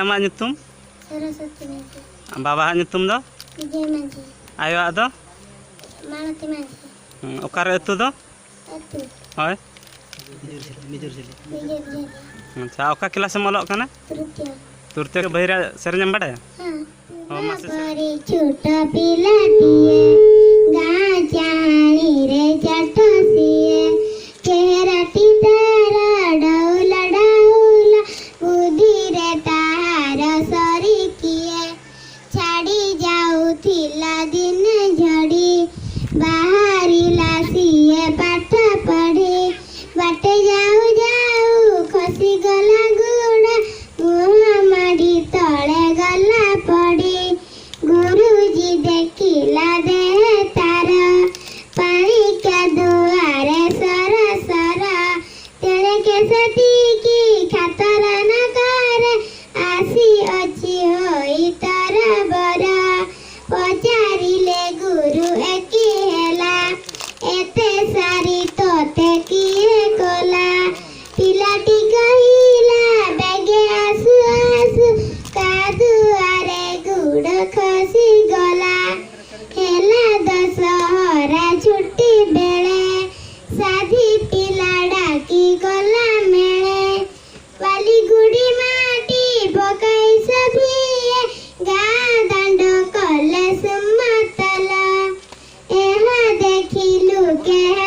ᱟᱢᱟᱜ ᱧᱩᱛᱩᱢ? ᱥᱚᱨᱚᱥᱚᱛᱤ ᱢᱟᱹᱡᱷᱤ। ᱵᱟᱵᱟᱣᱟᱜ ᱧᱩᱛᱩᱢ ᱫᱚ? ᱵᱤᱡᱚᱭ ᱢᱟᱹᱡᱷᱤ। ᱟᱭᱳᱣᱟᱜ ᱫᱚ? ᱢᱟᱞᱚᱛᱤ ᱢᱟᱹᱡᱷᱤ। ᱚᱠᱟᱨᱮ ᱟᱹᱛᱩ ᱫᱚ? ᱟᱹᱛᱩ? ᱦᱳᱭ। ᱢᱤᱡᱩᱨ ᱡᱷᱟᱹᱞᱤ। ᱟᱪᱪᱷᱟ, ᱚᱠᱟ ᱠᱞᱟᱥᱮᱢ ᱚᱞᱚᱜ ᱠᱟᱱᱟ? ᱛᱨᱤᱛᱤᱭᱚ। ᱛᱩᱨᱛᱤᱭᱚ। ᱵᱟᱹᱦᱤᱨᱟ ᱥᱮᱨᱮᱧᱮᱢ ᱵᱟᱰᱟᱭᱟ? ᱦᱮᱸ। ᱦᱚᱸ, ᱢᱟᱥᱮ। ପରି ଛୋଟ ପିଲାଟିଏ, ଗାଁ ଚାହାଣୀରେ ଚାଟ ସିଏ। ଚେହେରାଟି ତାର ଡଉଲ ଡାଉଲ, ବୁଦ୍ଧିରେ ତାହାର ସରି କିଏ? ଛାଡ଼ି ଯାଉଥିଲା ଦିନେ ଝଡ଼ି, ବାହାରିଲା ସିଏ ପାଠ ପଢ଼ି। ବାଟେ ଯାଉ ଯାଉ ଖସିଗଲା ଗୋଡ଼, ମୁହଁ ମାଡ଼ି ତଳେ ଗଲା ପଡ଼ି। ଗୁରୁଜୀ ଦେଖିଲା ଦେହ ତାର ପାଣି କାଦୁଆରେ ସର ସର। ତେଣେ କେଶଟିକି ଖାତର ନ କରେ, ଆସିଅଛି ହୋଇ ତରବର। ପଚାରିଲେ ଗୁରୁ, ଏକି ହେଲା, ଏତେ ସାରି ତୋତେ କିଏ କଲା? ପିଲାଟି କହିଲା, ବେଗେ ଆସୁ ଆସୁ କାଦୁଆରେ ଗୁଡ଼ ଖସିଗଲା। ହେଲା ଦଶହରା ଛୁଟି ବେଳେ, ସାଥୀ ପିଲା ଡାକି କଲା ମେଳେ। ବାଲି ଗୁଡ଼ି ମାଟି ପକାଇ ସଭିଏ, ଗାଁ ଦାଣ୍ଡ କଲେ ସମତଳ। ଏହା ଦେଖି ଲୋକେ